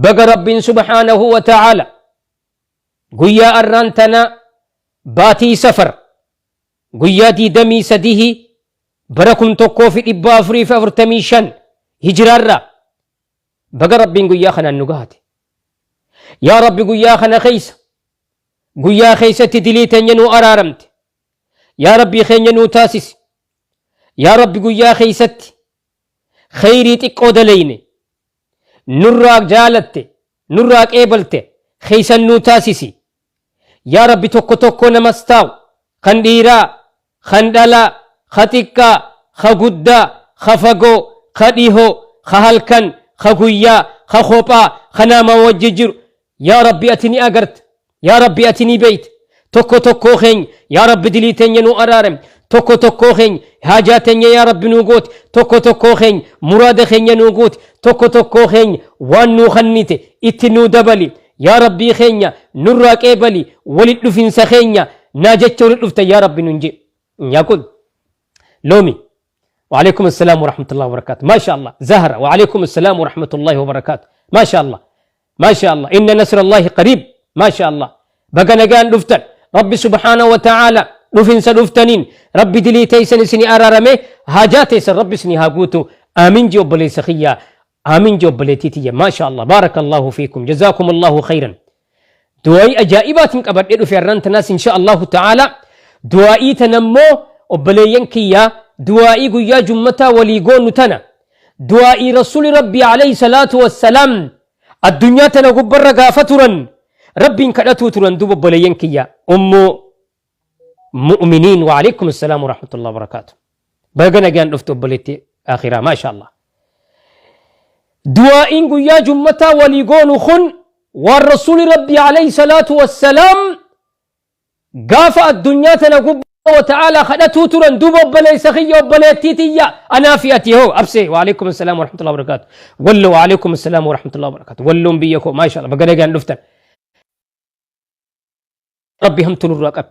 Baga Rabbiin subhaanahu wa ta'aala guyyaa arraan tanaa baatii safar guyyaa 23 bara 1445 hijiraarraa baga Rabbiin guyyaa kanaan nu gahate. Yaa Rabbi, guyyaa kana keessa, guyyaa keessatti dilii teenya nuu araaramte. Yaa Rabbii keenya nuu taasisi. Yaa Rabbi, guyyaa keessatti kheyrii xiqqoo daleyne nurraa jaalatte, nurraa qeebalte keeysan nuu taasisi. Yaa Rabbi, tokko tokko namas taa'u, kan dhiiraa, kan dhalaa, ka xiqqaa, ka guddaa, ka fagoo, ka dhihoo, ka halkan, ka guyyaa, ka kophaa, ka nama wajji jiru, yaa Rabbi, ati ni agarta. Yaa Rabbi, ati ni beeyta. Tokko tokkoo keenya, yaa Rabbi, dilii teenya nuu araarame. Tokko tokkoo keenya haajaa teenya, yaa Rabbi, nuu goote. Tokko tokkoo keenya muraada keenya nuu guute. Tokko tokkoo keenya waan nuu kennite itti nuu dabali. Yaa Rabbii keenya, nurraa qeebali. Walit dhufinsa keenya naa jecha walit dhuftan, yaa Rabbi, nun jee. Yaa kun loomi. وعليكم السلام ورحمة الله وبركاته، ما شاء الله. زهرة، وعليكم السلام ورحمة الله وبركاته. ما شاء الله، ما شاء الله. إن نصر الله قريب. ما شاء الله. Baga nagaan dhuftan. Rabbi سبحانه وتعالى dhufinsa dhuftaniin Rabbi dilii teeysan isinii araarame, haajaa teessan Rabbi isinii haa guutu. Aamin ji obboleessa kiyya, aamin ji obboleettii tiyya. ما شاء الله، بارك الله فيكم، جزاكم الله خيرا. Du'aa'ii ajaa'ibaatiin qabadhee dhufe har'aan tanaas إن شاء الله تعالى. Du'aa'ii tanammoo, obboleeyyan kiyyaa, du'aa'ii guyyaa jummataa walii goonu tana, du'aa'ii Rasuuli Rabbii عليه الصلاة والسلام addunyaa tana gubbarra gaafa turan Rabbiin kadhatuu turan. Duuba obboleeyyan kiyya, ummu mu'miniin, وعليكم السلام ورحمة الله وبركاته. Baga nagaan dhufte, obboleetti akhiraa. ما شاء الله. Du'aa'iin guyyaa jummataa walii goonu kun waan Rasuuli Rabbii عليه الصلاة والسلام gaafa addunyaa tana gubbaa وتعالى kadhatuu turan. Duuba obboleessa kiyya, obboleettii tiyya, anaa fi ati hoo? Absee, وعليكم السلام ورحمة الله وبركاته. Wallo, وعليكم السلام ورحمة الله وبركاته. Walloon biyya koo, ما شاء الله. Baga nagaan dhuftan. Rabbi hamtu nurraa qabi.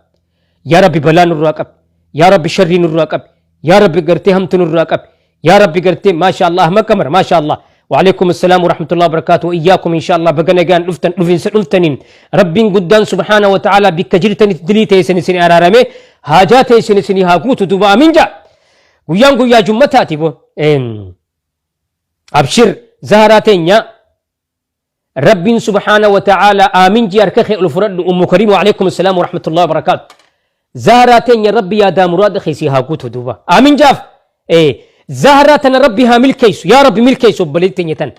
Yaa Rabbi, balaa nurraa qabi. Yaa Rabbi, sharrii nurraa qabi. Yaa Rabbi, gartee hamtu nurraa qabi. Yaa Rabbi, gartee ما شاء الله. Ahmad Kamar, ما شاء الله. وعليكم السلام ورحمة الله وبركاته وإياكم إن شاء الله. Baga nagaan dhuftan. Dhufinsa dhuftaniin Rabbiin guddaan سبحانه وتعالى bikka jirtanitti dilii teessan isin araarame, haajaa teessan isin haa guutu. Duuba amiin jaa. Guyyaan guyyaa jummataati bo. Abshir, Zaharaa teenya, Rabbiin سبحانه وتعالى aamin ji, harka kee ol fudhadhu. Ummu Kariim, وعليكم السلام ورحمة الله وبركاته. Zaharaa teenya, Rabbi yaadaa muraada keessii haa guutu. Duuba aamin jaaf. Zaharaa tana Rabbi haa milkeessu. Yaa Rabbi, milkeessu obboleetti teenya tana.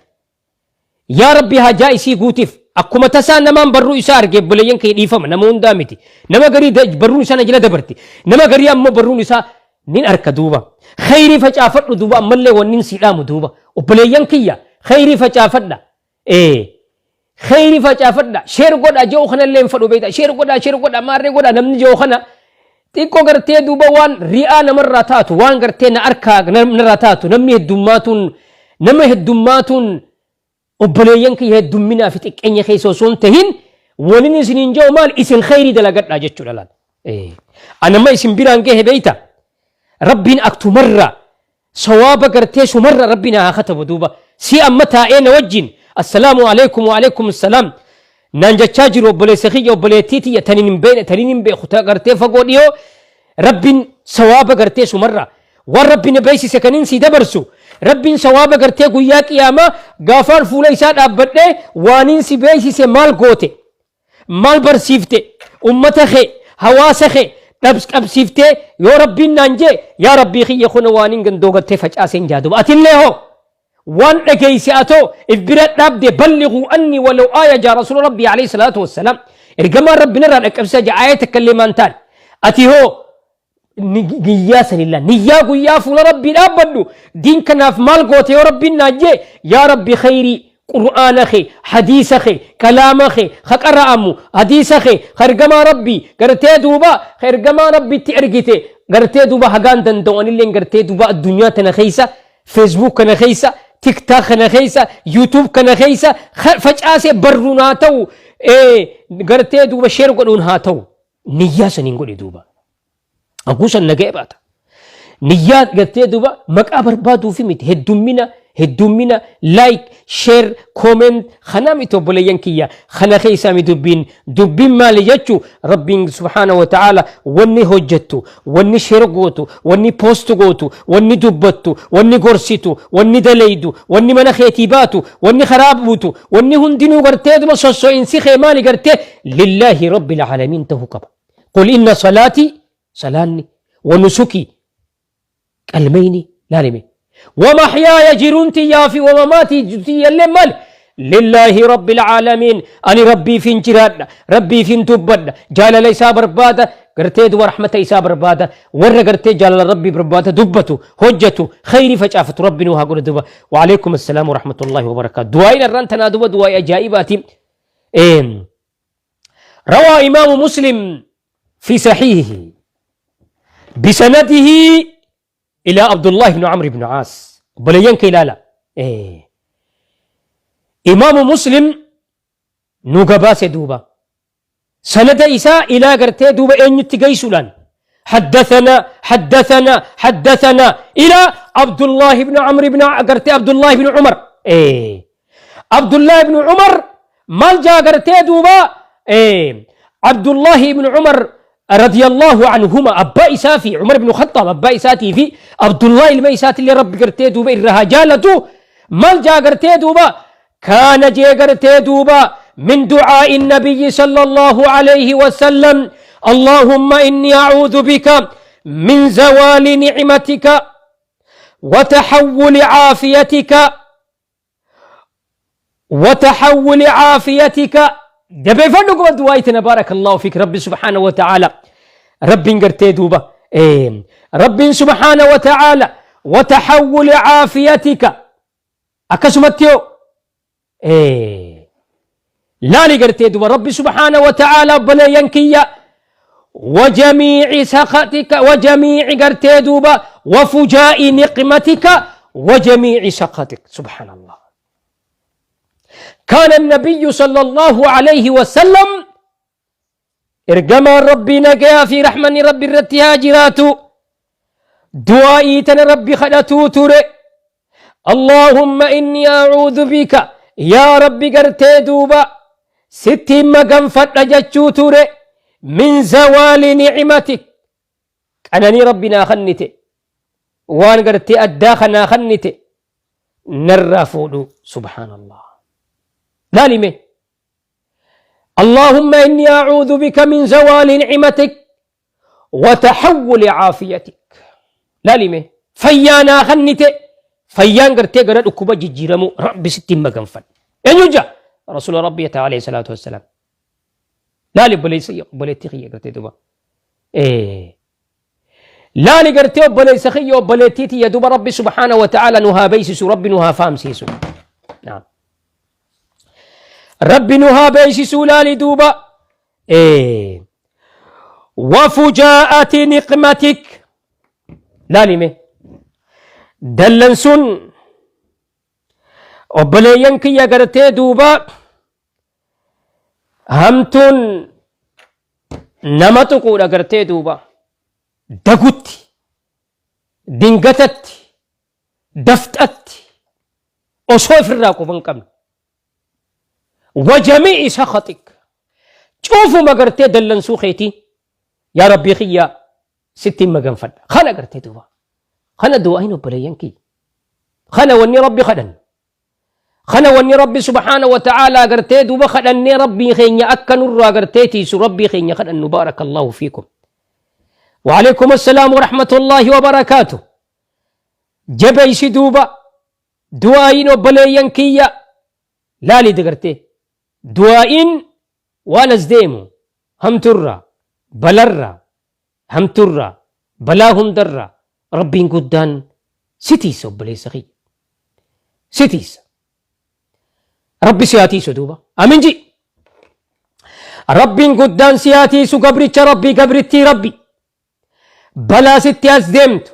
Yaa Rabbi, hajaa isii guutiif. Akkuma tasaa namaan barruu isaa arge, obboleeyyan kee, dhiifama, nama hundaa miti. Nama garii barruun isaa na jala dabarti, nama garii ammoo barruun isaa nin arka. Duuba khayrii facaafadhu. Duuba ammallee wannin sii dhaamu, duuba obboleeyyan kiyya, khayrii facaafadha. Khayrii facaafadha. Share godha ji'u kanallee hin fadhu, beekta. Share godha, share godha, maarree godha namni ji'u kana xiqqoo gartee duuba waan ri'aa namarraa taatu, waan gartee na arkaa narraa taatu. Namni heddummaatuun, nama heddummaatuun, obboleeyyan kiyya, heddumminaa fi xiqqeenya keessa osoo hin tahin, waliin isiniin ji'u maal isin khayrii dalagadhaa jechuudha laal. Anamma isin biraan gahe, beeyta, Rabbiin aktumarraa sawaaba gartee sumarra Rabbiin haa katabu. Duuba si amma taa'ee na wajjin السلام عليكم وعليكم السلام naan jechaa jiru, obboleessa kiyya, obboleettii tiyya, taniin hin beekne, taniin hin beeku, gartee fagoo dhiyoo, Rabbiin sawaaba gartee sumarra waan Rabbi na beeksise kaniin sii dabarsu, Rabbiin sawaaba gartee guyyaa qiyaamaa gaafaan fuula isaa dhaabbadhee waaniin si beeksise maal goote, maal barsiifte, ummata kee, hawaasa kee qabsiiftee yoo Rabbiin naan jee, yaa Rabbii kiyya, kuna waaniin gandoo gartee facaaseen jaaduba. Atillee hoo waan dhageeyse atoo if bira dhaabde? بلغوا عني ولو آية jaa Rasuula Rabbii عليه الصلاة والسلام. Ergamaan Rabbi narraa dhaqqabsiisa jaa aaya takka illee maan taane. Ati hoo niyyaa sanilla, niyyaa guyyaa fuula Rabbii dhaabbadhu diin kanaaf maal goote yoo Rabbiin naan jee, yaa Rabbi, khayrii Qur'aana kee, hadiisa kee, kalaama kee ka qara'amu, hadiisa kee ka ergamaa Rabbii gartee duuba ka ergamaa Rabbitti ergite gartee duuba hagaan danda'u anilleen gartee duuba addunyaa tana keessa, Facebook kana keessa, TikTok kana keessa, YouTube kana keessa facaasee barruun haa ta'u, gartee duuba share godhuun haa ta'u, niyyaa saniin godhe. Duuba haguusan naga'e baata. Niyyaa gartee duuba maqaa barbaaduufi miti, heddummina. Heddummina like, share, comment kana miti obboleeyyan kiyya. Kana keessaa mi dubbiin. Dubbiin maali jechu Rabbiin subhaana wa ta'ala wanni hojjettu, wanni share gootu, wanni post gootu, wanni dubbattu, wanni gorsitu, wanni dalaydu, wanni mana keetii baatu, wanni karaa buutu, wanni hundinuu gartee duma sosso'insi kee maali gartee lillaahi rabbil aalamiin ta'uu qaba. Qul inna salaatii salaanni wa nusukii qalmeyni laalime wa mahyaaya jiruun tiyyaa fi wa mamaatii tiyyallee maali lillaahi rabbil aalamiin ani rabbiifin jiraadha rabbiifin dubbadha jaalala isaa barbaada gartee duba rahmata isaa barbaada warra gartee jaalala rabbii barbaada dubbatu hojjatu khayrii facaafatu rabbi nuu haa godhu duba waalaikum assalaam warahmatullaahi wabarakaatu du'aa'iin arraan tanaa duba du'aa'ii ajaa'ibaati روى إمام مسلم في صحيحه بسنده إلى عبد الله بن عمرو بن عاص بلينك لا لا إيه. إمام مسلم نوغباس دوبا سند إساء إلى قرتي دوبا إن يتقيسولان حدثنا حدثنا حدثنا إلى عبد الله بن عمرو بن قرتي عبد الله بن عمر إيه. عبد الله بن عمر مال جا قرتي دوبا إيه. عبد الله بن عمر رضي الله عنهما أبا إسافي عمر بن الخطاب أبا إساتي في عبد الله الميسات اللي رب قرتي دوبا إرها جالتو مال جا قرتي دوبا كان جي قرتي دوبا من دعاء النبي صلى الله عليه وسلم اللهم إني أعوذ بك من زوال نعمتك وتحول عافيتك وتحول عافيتك دبي فندق دعايتنا بارك الله فيك ربي سبحانه وتعالى ربي قرتي دوبا إيه. ربي سبحانه وتعالى وتحول عافيتك أكسمتيو إيه. لا لقرتي دوبا ربي سبحانه وتعالى بلا ينكيا وجميع سخطك وجميع قرتي دوبا وفجاء نقمتك وجميع سخطك سبحان الله. كان النبي صلى الله عليه وسلم إرجما ربي نجا في رحمن ربي الرتياجرات دعائي تن ربي خدتو توري اللهم إني أعوذ بك يا ربي قرتي دوبا ستي مقام فتجتشو توري من زوال نعمتك أنني ربنا خنتي وان قرتي أداخنا خنتي نرفودو سبحان الله. لا لمن اللهم إني أعوذ بك من زوال نعمتك وتحول عافيتك. لا لمن فيانا خنتي فيان قرتي قرأت أكوبا جيجيرمو ربي ستين مقنفن إن يجا رسول ربي عليه الصلاة والسلام. لا لبليس بليتي خي قرتي دوبا إيه لا لقرتي بليس خي بليتي يا دوبا ربي سبحانه وتعالى نها بيسس ربي نها فام سيسو. نعم ربي نها بيسس لا لدوبا إيه وفجاءة نقمتك. لا لمي دلنسون وبلينك يا قرتي دوبا همتون نمتقو قرتي دوبا دقوت دنقتت دفتت أصوف الراقو بنكم وجميع سخطك شوفوا ما قرتي دلنسو خيتي يا ربي خيا ستين ما قنفل خلا قرتي دوبا خلا دواين وبلينكي خلا وني ربي خدن خلا وني ربي سبحانه وتعالى قرتي دوبا خدني ربي خيني أكن الرا قرتي تيسو ربي خيني خدن بارك الله فيكم وعليكم السلام ورحمة الله وبركاته. جبيس دوبا دواين وبلينكي لا لي دقرتي دواين والزديمو هم ترى بلرا هم ترى بلا هم درا ربي قدان ستيس وبلي سخي ستيس ربي سياتي سدوبا أمين جي ربي قدان سياتي سو قبري ربي قبرتي ربي بلا ستي أزدمت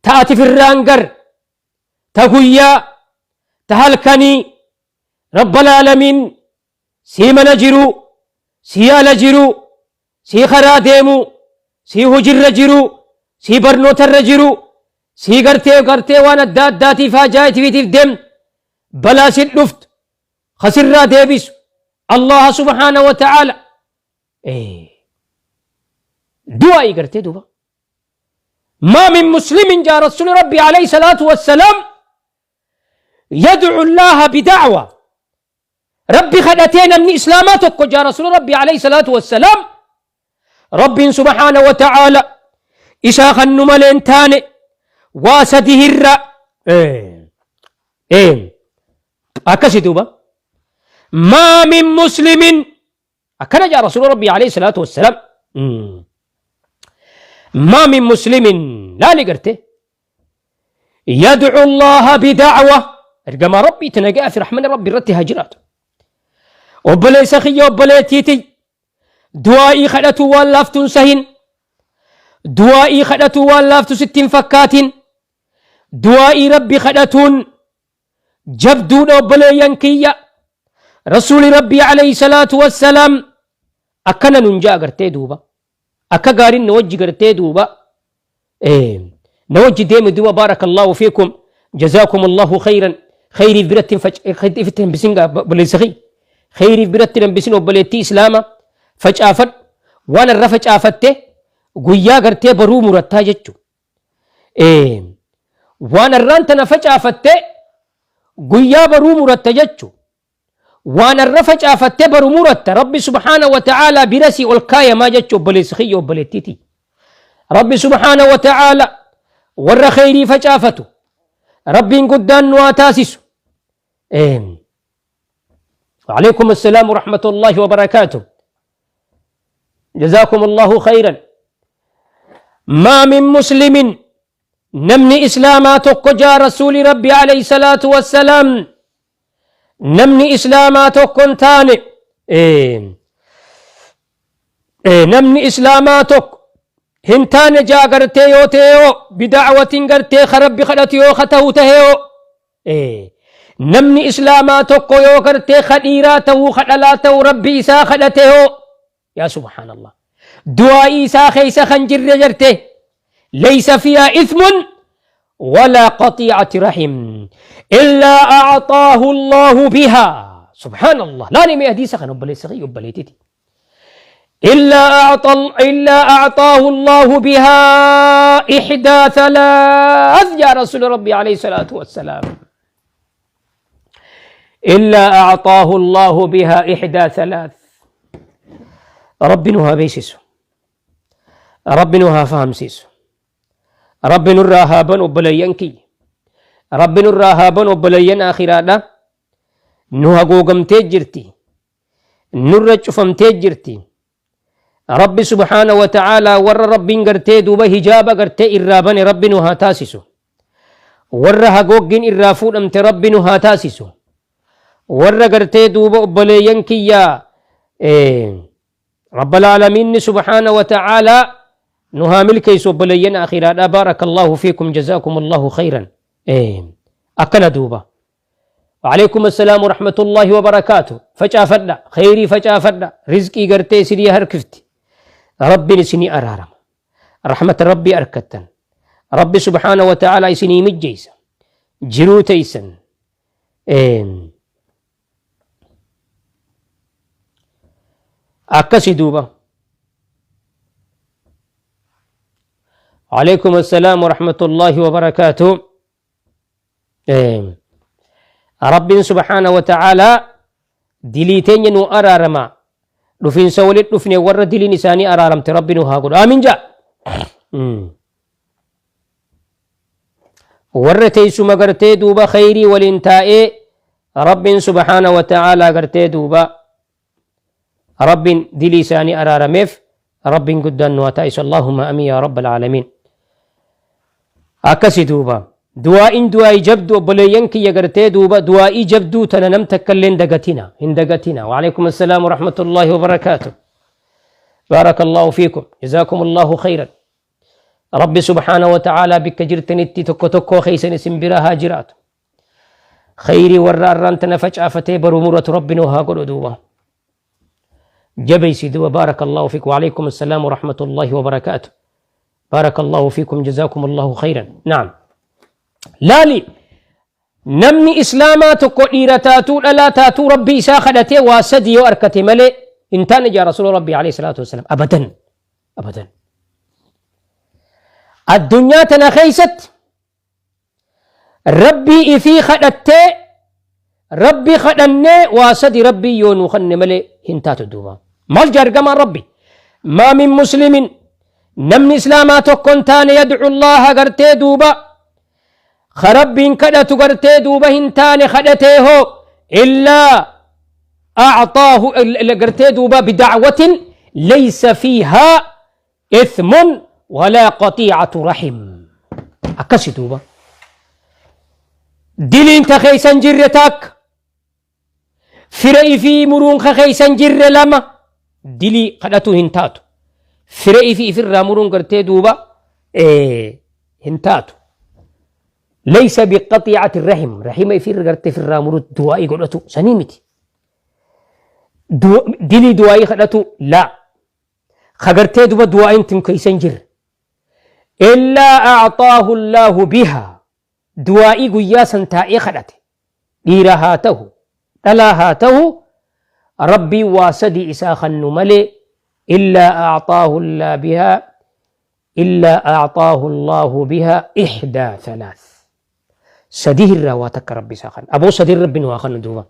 تأتي في الرانقر تقويا تهلكني رب العالمين سيما نجرو سيا لجرو سي خرا ديمو سي هجر جرو سي برنوتر جرو Sii gartee gartee waan adda addaatiif haajaa itiif deemtu balaa sin dhuftu kasirraa deebisu Allah subhaana wa ta'ala. Du'aa'ii gartee duuba. ما من مسلم جاء رسول ربي عليه الصلاة والسلام يدعو الله بدعوة ربي خدتين من إسلاماتك جاء رسول ربي عليه الصلاة والسلام ربي سبحانه وتعالى إسا خنملين تاني واسده الرأ إيه إيه أكسي دوبا ما من مسلم أكن جاء رسول ربي عليه الصلاة والسلام ما من مسلم لا لقرته يدعو الله بدعوة رقم ربي تنقى في رحمن ربي رتي هجرات وبلي سخي وبلي تيتي دعائي خدتو واللافتون سهين دعائي خدتو واللافتو ستين فكاتين دعائي ربي خدتون جبدون وبلي ينكيا رسول ربي عليه الصلاة والسلام أكنا ننجا قرتي دوبا أكا قارين نوجي قرتي دوبا إيه نوجي ديم دوبا بارك الله فيكم جزاكم الله خيرا خيري برتن فتن بسنجا بلي سخي خيري برتن بسن وبليتي إسلاما فجأة وانا الرفج آفته قويا قرتي برو مرتا جتشو إيه وانا الرانتنا فجأة فته قويا برو مرتا جتشو وانا الرفج آفته برو مرتا ربي سبحانه وتعالى برسي والكاية ما جتشو بلي سخي وبليتيتي ربي سبحانه وتعالى ور خيري فجأة ربي قدان واتاسس إيه. وعليكم السلام ورحمة الله وبركاته جزاكم الله خيرا. ما من مسلم نمني إسلاما تقجا رسول ربي عليه الصلاة والسلام نمني إسلاما تقنتاني إيه. إيه. نمني إسلاما تق هنتان جا غرتيو تيو بدعوة غرتي خرب خدتيو خته تهيو إيه. نمني إسلاما تقو يو غرتي خديرا تو خدلا تو ربي إسا خدتيو يا سبحان الله دعاء إسا خيس خنجر جرته ليس فيها إثم ولا قطيعة رحم إلا أعطاه الله بها سبحان الله لا نمي أدي سخن وبلي سخي وبلي تيتي إلا أعطاه الله بها إحدى ثلاث يا رسول ربي عليه الصلاة والسلام إلا أعطاه الله بها إحدى ثلاث ربي نها بيسيسو ربي نها فهم سيسو ربي نراها بن وبلينكي ربي نراها بن وبلين آخرانا نها قوقم تجرتي نرج فم تجرتي ربي سبحانه وتعالى ور ربي قرتي دوبه هجابة قرتي إرابني ربي نها تاسسو ورها قوقين إرافون أمت ربي نها تاسسو ور قرتي دوبه وبلينكي يا إيه رب العالمين سبحانه وتعالى نها ملكي سبليين أخيرا بارك الله فيكم جزاكم الله خيرا إيه أكل دوبا وعليكم السلام ورحمة الله وبركاته فجأة فدنا خيري فجأة فدنا رزقي قرتي سيدي هركفتي ربي نسني أرارم رحمة ربي أركتن ربي سبحانه وتعالى يسني مجيسا جروتيسا إيه أكسي دوبا عليكم السلام ورحمة الله وبركاته إيه. رب سبحانه وتعالى دليتين نو أرارما رفين سولت رفين ور دلي نساني أرارم تربي نو آمين جاء ور تيسو مغرتي دوبا خيري والانتاء رب سبحانه وتعالى غرتي دوبا رب دلي ساني أرارمف رب قدان نواتايس اللهم أمين يا رب العالمين أكسي دوبا دعاء دعاء جبدو بلينك يغرتي دوبا دعاء جبدو تننم تكلين دقتنا هندقتنا وعليكم السلام ورحمة الله وبركاته بارك الله فيكم جزاكم الله خيرا رب سبحانه وتعالى بك جرتني تكو تكو خيسن سنبرا هاجرات خيري وراران تنفجأ فتيبر مرة ربنا وها دوبا جبي سيدو بارك الله فيك وعليكم السلام ورحمة الله وبركاته بارك الله فيكم جزاكم الله خيرا نعم Laali, namni islaamaa tokko dhiira taatuu dhalaa taatuu rabbi isaa kadhatee waa sadi yoo arkate malee hin taane jaa rasuula rabbi alayhi salaatu wassalaam. Abadan, abadan. Addunyaa tana keessatti rabbii ifii kadhattee, rabbi kadhannee waa sadi rabbii yoo nuu kanne malee hin taatu duuba. Maal jaa ergamaan rabbi? ما من مسلم, namni islaamaa tokko hin taane, يدعو الله gartee duuba rabbiin kadhatu gartee duuba hin taane kadhatee hoo إلا أعطاه gartee duuba بدعوة ليس فيها إثم ولا قطيعة رحم. Akkasi duuba diliin ta keeysan jirre takka, fira ifii muruun ka keeysan jirre lama, dilii kadhatu hin taatu, fira ifii ifirraa muruun gartee duuba hin taatu. ليس بقطيعة الرحم, رحم ifirra gartee firraa muru du'aa'ii godhatu sanii miti, dilii du'aa'ii kadhatu laa ka gartee duba du'aa'iin tun keeysan jirre إلا أعطاه الله بها. Du'aa'ii guyyaa san taa'ee kadhate, dhiira haa ta'u dhalaa haa ta'u, rabbii waa sadi isaa kannu malee إلا أعطاه الله بها, إلا أعطاه الله بها إحدى ثلاث. Sadii irraa waa takka rabbi isaa kanna. Aboo, sadii rabbi nu haa kannu duuba.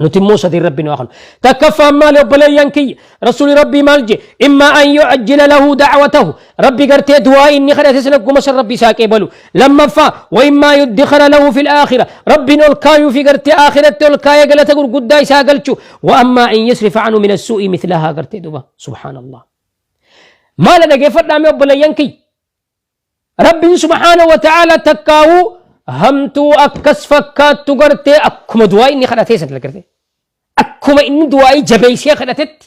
Nuti immoo sadii rabbi nu haa kannu. Takkaffaan maali, obboleeyyan kiyya? Rasuuli rabbii maal je? إما أن يعجل له دعوته, rabbi gartee du'aa inni kadhate sana guma san rabbi isaa qeebalu. Lammaffaa, وإما يدخر له في الآخرة, rabbiin ol kaayuu fi gartee aakiratti ol kaayee galata gurguddaa isaa galchu. وأما أن يصرف عنه من السوء مثلها gartee duba. سبحان الله. Maala dhageeffadhaame, obboleeyyan kiyya? Rabbiin سبحانه وتعالى takkaawuu hamtuu akkas fakkaattu gartee akkuma du'aa inni kadhatee sana gartee akkuma inni du'aa'ii jabeeysee kadhatetti.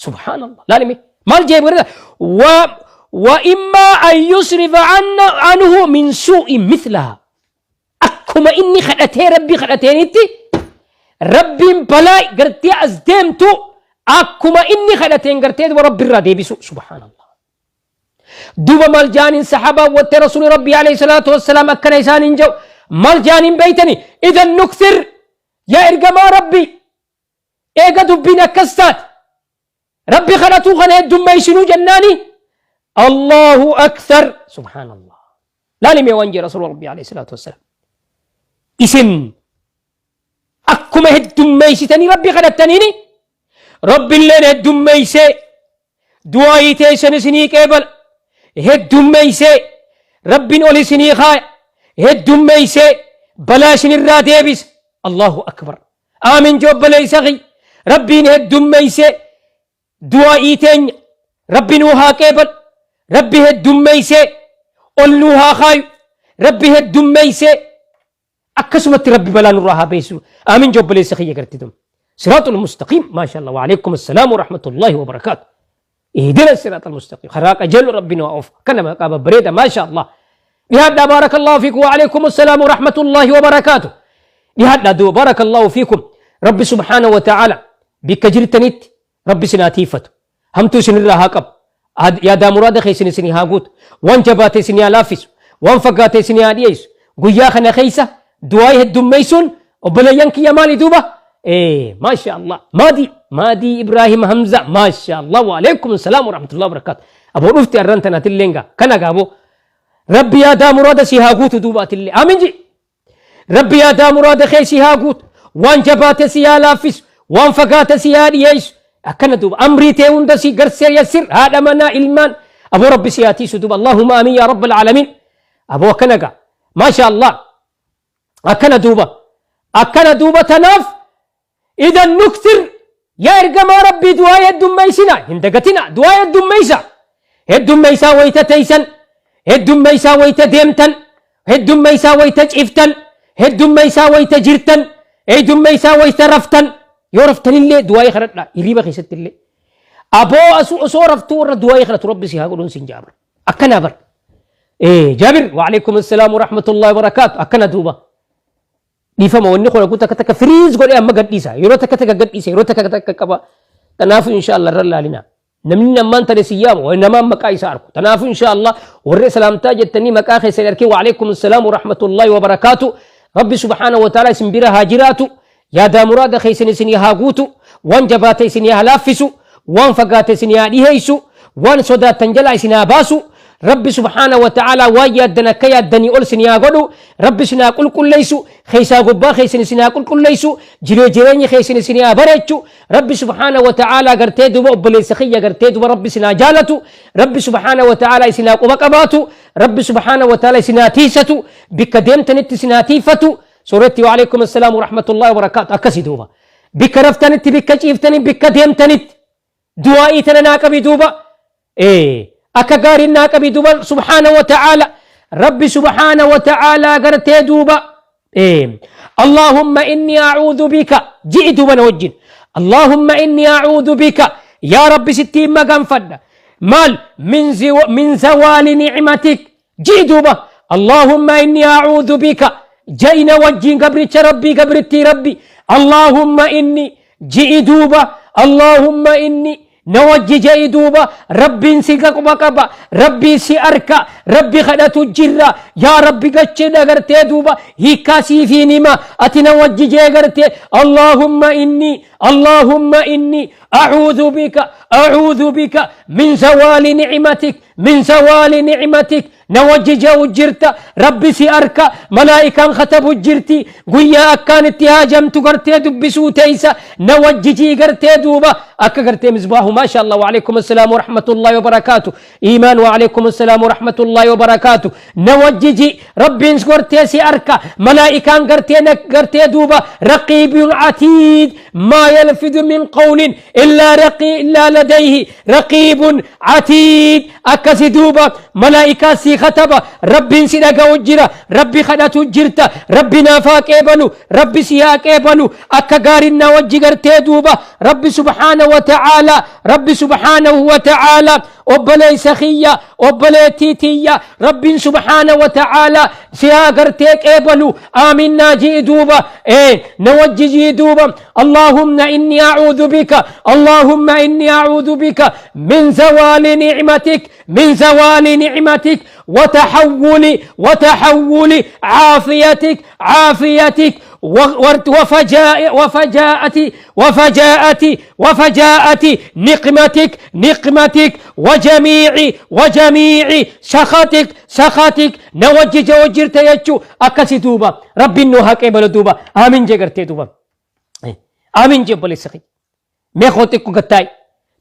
سبحان الله. Laalime maal jee gartee? وإما أن يصرف عنه من سوء مثلها. Akkuma inni kadhatee rabbii kadhateenitti rabbiin balaa gartee as deemtu akkuma inni kadhateen gartee duba rabbi irraa deebisu. سبحان الله. Duba maal jaaniin saxaabaa watte rasuuli rabbii عليه الصلاة والسلام akkana isaaniin jedhu? Maal jaaniin beeytani? إذن نكثر yaa ergamaa rabbi, eega dubbiin akkas taate rabbi kadhatuu kana heddummeeysinuu jennaani. الله أكثر. سبحان الله. Laalime waan jee rasuuli rabbii عليه الصلاة والسلام: isin akkuma heddummeeysitanii rabbi kadhattaniini rabbiilleen heddummeeysee du'aayii teessan isinii qeebala, heddummeeysee rabbiin ol isinii kaaya, heddummeeysee balaa isinirraa deebisa. الله أكبر. Aamin joobboleeysa kiy. Rabbiin heddummeeysee du'aayii teenya rabbi nuu haa qeebal, rabbi heddummeeysee ol nuu haa kaayu, rabbi heddummeeysee akkasumatti rabbi balaa nurraa haa beessu. Aamin joobboleeysa kiyya gartitum. صراط المستقيم. ما شاء الله. وعليكم السلام ورحمة الله وبركاته. اهدنا الصراط المستقيم, خراق جل ربنا وأوف كلمة قاب بريدة. ما شاء الله. لهذا بارك الله فيكم. وعليكم السلام ورحمة الله وبركاته. لهذا دو بارك الله فيكم. ربي سبحانه وتعالى bikka jirtanitti rabbi sinaa tiifatu, hamtuu isinirraa haa qabu, yaadaa muraada keessan isinii haa guutu, waan jabaate isinii haa laaffisu, waan fagaate isinii haa dhiyeessu. Guyyaa kana keessa du'aa heddummeessuun, obboleeyyan kiyya, maali duuba? ما شاء الله. مادي مادي إبراهيم همزة, ما شاء الله. وعليكم السلام ورحمة الله وبركاته. أبو رفتي أرنتنا تلينغا كنا قابو. ربي yaadaa muraada si haa guutu duuba atillee. Aamin ji. Rabbi yaadaa muraada kee si haa guutu, waan jabaate si haa laaffisu, waan fagaate si haa dhiyeessu. Akkana duuba amrii tee hunda si garsee yassir, haadha manaa, ilmaan, aboo rabbi si haa tiisu duuba. اللهم آمين يا رب العالمين. Aboo, akkana gaa. ما شاء الله. Akkana duuba, akkana duuba. Tanaaf إذن نكثر yaa ergamaa rabbii, du'aa heddummeeysina hin dagatina. Du'aa heddummeeysa, heddummeeysaa wayta teeysan, heddummeeysaa wayta deemtan, heddummeeysaa wayta ciiftan, heddummeeysaa wayta jirtan, heddummeeysaa wayta raftan. Yoo raftanillee du'aa kadhadha, hiriiba keessattillee. Aboo, asu osoo raftuu warra du'aa kadhatu rabbi si haa godhuun sin jaabir. Akkana bar. Jaabir. وعليكم السلام ورحمة الله وبركاته. Akkana duuba. Dhiifama, wanni kun kun takka takka freeze godhee amma gadhiisa, yeroo takka takka gadhiisa, yeroo takka takka qaba. Kanaafuu إن شاء الله irra laalina. Namni ammaan tane si yaamu namaan maqaa isaa arku. Tanaafuu insha Allah warri salaamtaa jettanii maqaa keessan arkin wa alaikum assalaam wa rahmatullahi wa barakaatu. Rabbi subhaanahu wa ta'ala isin bira haa jiraatu. Yaadaa muraada keessan isin haa guutu. Waan jabaate isin haa laaffisu. Waan fagaate isin haa dhiheessu. Waan sodaattan jalaa isin haa baasu. Rabbi subhaanahu wa ta'ala waan yaaddan akka yaaddanii ol isin haa godhu. Rabbi isin haa qulqulleessu. Keessaa gubbaa keessan isin haa qulqulleessu. Jiree jireenyi keessan isin haa bareechu. Rabbi subhaanahu wa ta'ala gartee duuba obboleessa kiyya gartee duuba Rabbi isin haa jaalatu. Rabbi subhaanahu wa ta'ala isin haa quba qabaatu. Rabbi subhaanahu wa ta'ala isin haa tiisatu. Bikka deemtanitti isin haa tiifatu. Sooretti wa alaikum assalaam wa rahmatullahi wa barakaatu. Akkasi duuba. Bikka raftanitti, bikka ciiftanii, bikka deemtanitti. Du'aa'ii tana naa qabi duuba. Akka gaariin naa qabi duuba subhaanahu wa ta'ala. Rabbi subhaanahu wa ta'ala gartee duuba. Allahumma inni a'uudhu bika ji'i duuba na wajjin. Allahumma inni a'uudhu bika yaa Rabbi sittiin maganfadha. Maal min zawaali ni'matik ji'i duuba. Allahumma inni a'uudhu bika ja'i na wajjin gabricha Rabbii gabrittii Rabbi. Allahumma inni ji'i duuba. Allahumma inni na wajji ja'i duuba. Rabbiin si quba qaba, Rabbii si arka, Rabbi kadhatu jirra. Yaa Rabbi gachee dagartee duuba hiikkaa siifiin hima ati na wajji jee gartee. Allahumma inni, Allahumma inni a'uudhu bika, a'uudhu bika min zawaali ni'matik, min zawaali ni'matik. Na wajji ja'u jirta, Rabbi si arka, malaa'ikaan katabu jirti, guyyaa akkaan itti haajamtu gartee dubbisuu teeysa na wajji jii gartee duuba akka gartee misbaahu. Maasha Allah, wa alaikum assalaam wa rahmatullahi wa barakaatu. Iimaan, wa alaikum assalaam wa rahmatullahi wa barakaatu. Na wajji ji, Rabbiin gartee si arka, malaa'ikaan gartee na gartee duuba raqiibun atiid, maa yalfidu min qawlin illaa raqii illaa ladayhi raqiibun atiid. Akkasi duuba malaa'ikaa sii kataba, Rabbiin si dhaga'u jira, Rabbi kadhatu jirta, Rabbi naaf haa qeebalu, Rabbi si haa qeebalu. Akka gaariin na wajji gartee duuba Rabbi subhaana wa ta'aala, Rabbi subhaanahu wa ta'aala obboleessa kiyya, obboleettii tiyya, Rabbiin subhaana wa ta'aala si haa gartee qeebalu. Aamin naa ji'i duuba, na wajji ji'i duuba. Allahumma inni a'uudhu bika, Allahumma inni a'uudhu bika min zawaali ni'matik, min zawaali ni'matik, وتحول وتحول عافيتك، عافيتك، وفجاء وفجاءة وفجاءة وفجاءة نقمتك، نقمتك، وجميع وجميع سخطك، سخطك. نوجه وجرت يجو أكسي دوبا ربي نوها قبل دوبا. آمين جگرتي دوبا، آمين جبل سخي ميخوتك كتاي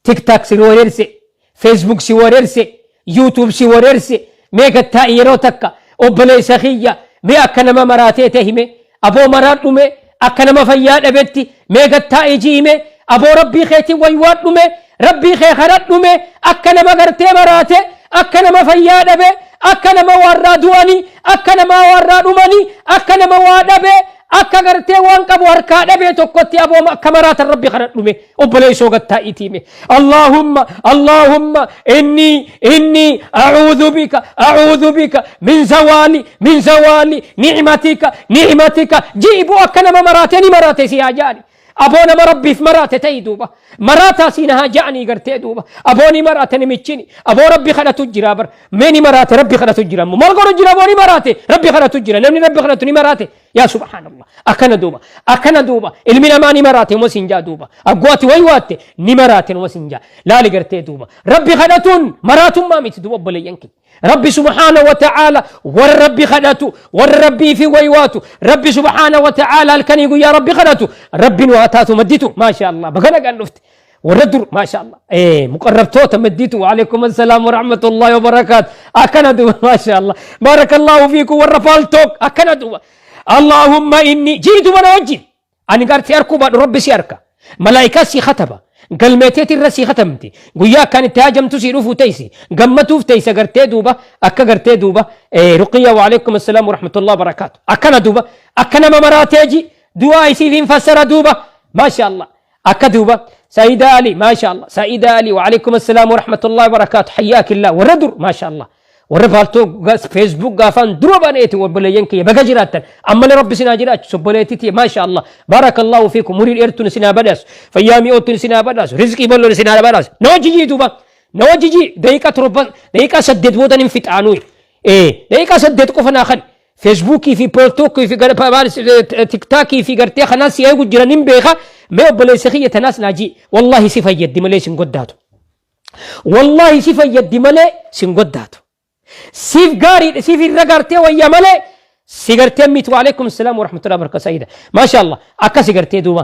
تيك تاك سي فيسبوك سي وريرسي يوتيوب سي وريرسي ميغا تايرو تكا obboleessa kiyya mee akka nama maraatee tahime aboo maraadhume, akka nama fayyaa dhabetti mee gattaa'ee ji'ime aboo Rabbii keetiin waywaadhume, Rabbii kee kadhadhume. Akka nama gartee maraate, akka nama fayyaa dhabe, akka nama warraa du'anii, akka nama warraa dhumanii, akka nama waa dhabe, akka gartee waan qabu harkaa dhabee tokkotti aboo akka maraatan Rabbi kadhadhume obboleessoo gattaa'iitiime. Allahumma, Allahumma inni a'uudhu bika, a'uudhu bika min zawaali, min zawaali ni'matika, ni'matika ji'ibuu akka nama maraate ni maraate si haa jaani. Aboo nama Rabbiif maraate ta'i duuba. Maraataa siin haa ja'anii gartee duuba. Aboo ni maraate namichini. Aboo Rabbi kadhatu jira bar. Mee ni maraate, Rabbi kadhatu jira. Maal godhu jira? Aboo ni maraate, Rabbi kadhatu jira. Namni Rabbi kadhatu ni maraate. Yaa subhaanallah. Akkana duuba. Akkana duuba. Ilmi namaa ni maraate uma siin jaa duuba. Aggoo ati wayi waatte ni maraate uma siin jaa. Laali gartee duuba. Rabbi kadhatuun maraatummaa miti duuba obboleeyyan kiyya. Rabbi subhaanahu wa ta'ala warra Rabbi kadhatu, warra Rabbii fi waywaatu, Rabbi subhaanahu wa ta'ala halkanii guyyaa Rabbi kadhatu, Rabbiin waa taatu madditu. Maasha Allah, baga nagaan dhufte. Warra dur, maasha Allah, muqarrabtoota madditu. Wa alaikum assalaam wa rahmatullahi wa barakaatu. Akkana duuba, maasha Allah. Barakallahu fiikum warra Paltalk akkana duuba. Allahumma inni jii duuba na wajjin. Ani gartee arkuu baadhu Rabbi si arka. Malaayikaa si kataba. Galmeeteeti irra si katamti. Guyyaa akkaan itti haajamtu si dhufuu teessi. Gammatuuf teessa gartee duuba akka gartee duuba. Ruqiyya, wa alaikum assalaam wa rahmatullahi wa barakaatu. Akkana duuba akka nama maraateeji du'aa isiif hin fassara duuba. Maasha Allah. Akka duuba Sa'iida Ali, maasha Allah. Sa'iida Ali, wa alaikum assalaam wa rahmatullahi wa barakaatu. Hayyaakillah warra dur, maasha Allah. Warra paaltoo Facebook gaafaan dura baneeti obboleeyyan kiyya baga jiraattan. Ammallee Rabbi isin haa jiraachisu obboleettii tiyya, maasha Allah, barakallahu fiikum. Umurii dheertuun isin haa badhaasu, fayyaa mi'oottuun isin haa badhaasu, rizqii bal'oon isin haa badhaasu. Na hojii duuba na hojii daqiiqaa 7, daqiiqaa 8 boodan hin fixaanuu. Daqiiqaa 8 qofa naa kan Feesbuukii fi Pooltookii fi Tiktaakii fi gartee kanaas si eegu jiran hin beeka. Mee obboleessa kiyya, tanaas naa jii. Wallaahi si fayyaddi malee sin goddaatu. Wallaahi si fayyaddi malee sin goddaatu. Siif gaariidha, siif irra gartee wayya malee si gartee miti. Waalaikum salaam wa rahmatullahi wa barakatuh. Sayyida. Maasha Allah. Akkasi gartee duuba.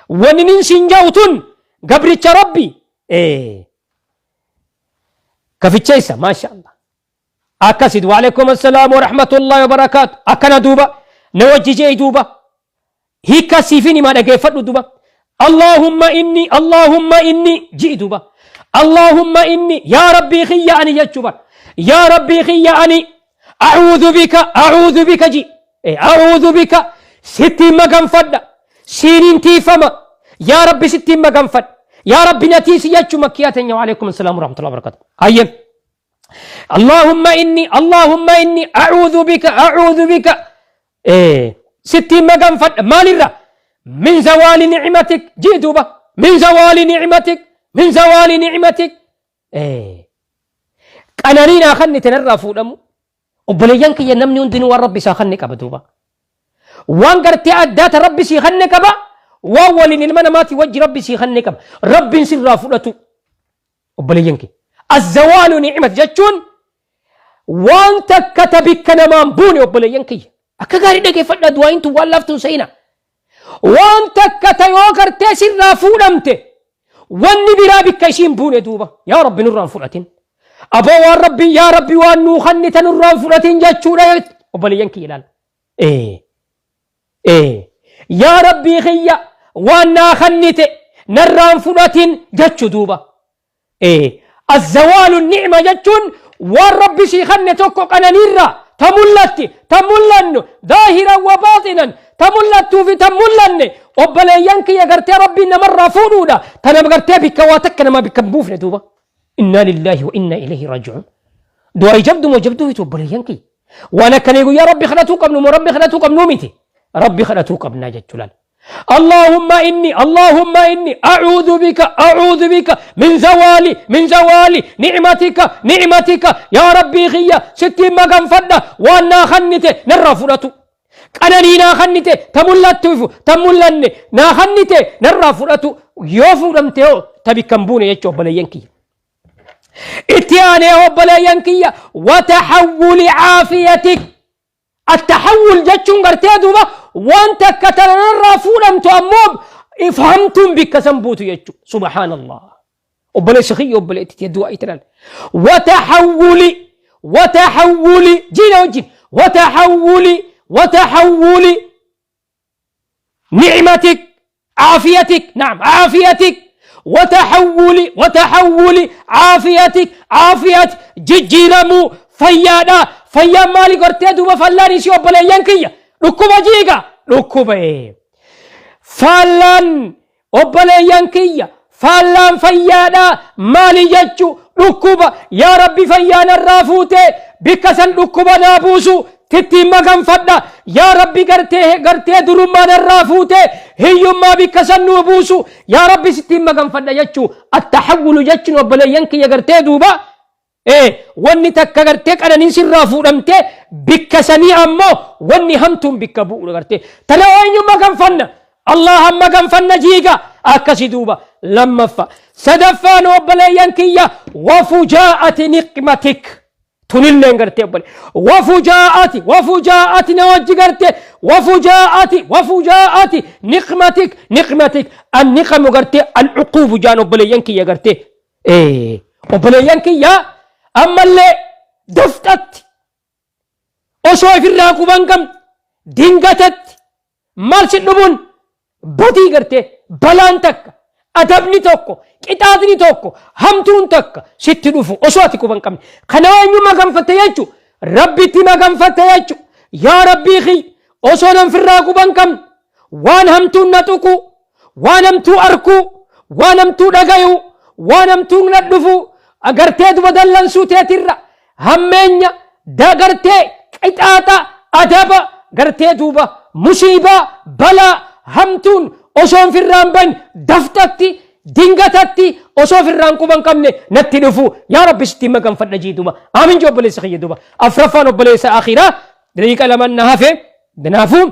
Wanni nin sin ja'u tun gabricha Rabbi. Kaficheessa, maasha Allah. Akkasit, waalaikum assalaam wa rahmatullahi wa barakaatu. Akkana duuba na wajji jee duuba. Hiika siifin himaa, dhageeffadhu duuba. Allahumma inni, Allahumma inni ji'i duuba. Allahumma inni, yaa Rabbii kiyya ani jechuu bar. Yaa Rabbii kiyya ani a'uudhu bika, a'uudhu bika ji. A'uudhu bika, sittiin maganfadha. Siiniin tiifama. Yaa Rabbi sittiin maganfadha. Yaa Rabbi na tiisi jechuu makkiyaa teenya. Waalaikum assalaam wa rahmatullahi wa barakaatu. Hayyee. Allahumma inni, Allahumma inni a'uudhu bika, a'uudhu bika, sittiin maganfadha. Maalirra? Min zawaali ni'matik jii duuba. Min zawaali ni'matik, min zawaali ni'matik, qananii naa kennite narraa fuudhamu. Obboleeyyan kiyya, namni hundinuu waan Rabbi isaa kenne qaba duuba. Waan gartee addaata Rabbi sii kenne qaba, waan waliin ilma namaatii wajji Rabbi sii kenne qaba, Rabbiin sirraa fudhatu. Obboleeyyan kiyya, azzawaalu ni'mat jechuun waan takka ta bikka namaan buune. Obboleeyyan kiyya, akka gaarii dhageeffadhaa, du'aayin tun waan laaftuun seena. Waan takka ta yoo gartee sirraa fuudhamte wanni biraa bikka ishiin buune duuba. Yaa Rabbi nurraan fudhatin aboo, waan Rabbi, yaa Rabbi waan nuu kennite nurraan fudhatin jechuudha. Obboleeyyan kiyya, ilaala. Yaa Rabbii kiyya waan naa kennite narraan fudhatin jechu duuba. Azzawaalu ni'ma jechuun waan Rabbi sii kenne tokko qananiirra ta mul'atti, ta mul'annu, daahiran wa baaxinan, ta mul'attuu fi ta mul'anne, obboleeyyan kiyya, gartee Rabbiin namarraa fuudhuudha. Ta nama gartee bikka waa takka nama bikka hin buufne duuba. Innaa lillaahi wa innaa ilayhi raaji'uun. Du'aa jabdu moo jabduu miti, obboleeyyan kiyya? Waan akkanii guyyaa Rabbi kadhatuu qabnu moo Rabbi kadhatuu qabnuu miti? Rabbi kadhatuu qabnaa jechuudhaan. Allahumma inni, Allahumma inni a'uudhu bika, a'uudhu bika min zawaali, min zawaali ni'matika, ni'matika. Yaa Rabbii kiyya sittiin maganfadha waan naa kennite narraa fudhatu. Qananii naa kennite ta mul'attuuf ta mul'anne naa kennite narraa fudhatu. Yoo fuudhamte hoo ta bikka hin buune jechuu, obboleeyyan kiyya. Itti aanee, obboleeyyan kiyya, wataxawwuli caafiyatik. Attaxawwul jechuun gartee duuba waan takka tanarraa fuudhamtu ammoo ifhamtuun bikka san buutu jechuudha. Subhaanallah. Obboleessi kiyya, obboleetti tiyya, du'a itti laala. Wataxawwuli, wataxawwuli jiina wajjin, wataxawwuli, wataxawwuli ni'matik, caafiyatik, naam, caafiyatik, wataxawwuli, wataxawwuli caafiyatik, caafiyat jijjiiramuu fayyaadha. Fayyaan maali gartee duuba? Fallaan isii, obboleeyyan kiyya, dhukkuba jiiga, dhukkuba. Faallaan, obboleeyyan kiyya, faallaan fayyaadha maali jechu? Dhukkuba. Yaa Rabbi fayyaa narraa fuute bikka san dhukkuba naa buusu tittiin maganfadha. Yaa Rabbi gartee durummaa narraa fuute hiyyummaa bikka san nuu buusu, yaa Rabbi sittiin maganfadha jechuu. Attaxawwulu jechuun, obboleeyyan kiyya, gartee duuba wanni takka gartee qananiin sirraa fuudhamtee bikka sanii ammoo wanni hamtuun bikka bu'uudha gartee. Tana eenyu maganfanna? Allahan maganfanna jiiga akkasi duuba. Lammaffa, sadaffaan, obboleeyyan kiyya, wafujaa'ati niqmatik. Tunilleen gartee obbole wafujaa'ati, wafujaa'ati na wajji gartee, wafujaa'ati, wafujaa'ati niqmatik, niqmatik. Anniqamu gartee al'uquubu jaan, obboleeyyan kiyya gartee. Obboleeyyan kiyya, ammallee dafqatti osoo ifirraa quban qabne dingatatti maal si dhubuun badii gartee balaan takka, adabni tokko, qixaaxni tokko, hamtuun takka sitti dhufu osoo ati quban qabne. Kana eenyu maganfatte jechu? Rabbitti maganfatte jechu. Yaa Rabbii kiyya osoo nan firraa quban qabne waan hamtuun na tuqu, waan hamtuu arkuu, waan hamtuu dhagayu, waan hamtuun na dhufu agartee duba dallansuu teetirra. Hammeenya da gartee qixaaxa adaba gartee duuba musiibaa balaa hamtuun osoo firraan ban daftatti dingatatti osoo firraan quban qabne natti dhufu, yaa Rabbi sitti maganfadha jii duuba. Aamin jee obboleessa kiyya duuba. Afraffaan obboleessa akhiraa, daqiiqa laman na hafe, kanaafuu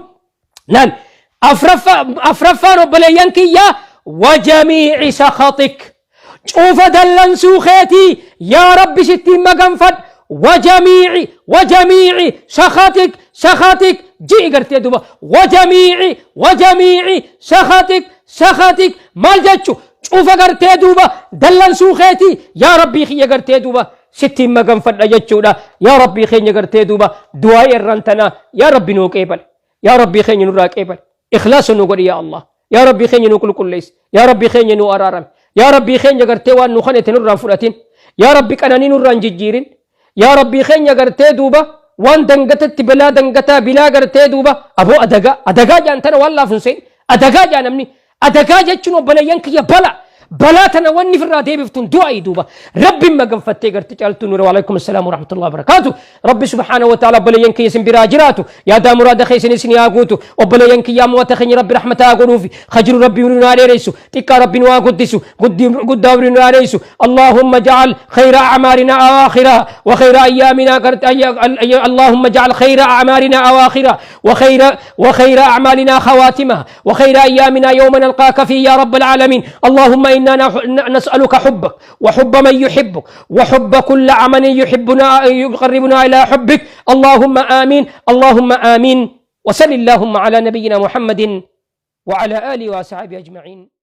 laal, afraffaan obboleeyyan kiyya, wajamiici sakhatik, cufa dallansuu keetii yaa Rabbi sitti maganfadh. Wajamiici sakhatik ji'i gartee duba, wajamiici sakhatik maal jechu? Cufa gartee duuba dallansuu keetii yaa Rabbii kiyya gartee duuba sitti maganfadha jechuudha. Yaa Rabbii keenya gartee duuba du'aa irraan tanaa yaa Rabbi nuu qeebale, yaa Rabbii keenya nurraa qeebale, ikhlaasa nu godhi. Yaa Allah, yaa Rabbii keenya nu qulqulleessi, yaa Rabbii keenya nu araarame, yaa Rabbii keenya gartee waan nu kanete nurraan fudhatin, yaa Rabbi qananii nurraan jijjiirin, yaa Rabbii keenya gartee duuba waan dangatatti balaa dangataa bilaa gartee duuba aboo adagaa adagaa jaan tana waan laafun seen adagaa jaa. Namni adagaa jechuun obboleeyyan kiyya bala balaa tana wanni firraa deebiftun du'aayi duuba Rabbiin maganfattee garte caaltuu nura. Waalaikum assalaam warahmatullahi wabarakaatu. Rabbi subhaanahu wa ta'ala obboleeyyan kiyya isin biraa jiraatu, yaadaa muraada keessan isin haa guutu. Obboleeyyan kiyya ammoo keenya Rabbi rahmata haa godhuufi, kajiru Rabbi nu haa dheeressu, xiqqaa Rabbi nu haa guddisu, guddaa Rabbi nu haa dheeressu. اللهم اجعل خير أعمالنا أواخرها وخير أيامنا، اللهم اجعل خير أعمالنا أواخرها وخير أعمالنا خواتمها وخير أيامنا يوم نلقاك فيه يا رب العالمين. اللهم إنا نسألك حبك وحب من يحبك وحب كل عمل يحبنا يقربنا إلى حبك. اللهم آمين، اللهم آمين. وصل اللهم على نبينا محمد وعلى آله وصحبه أجمعين.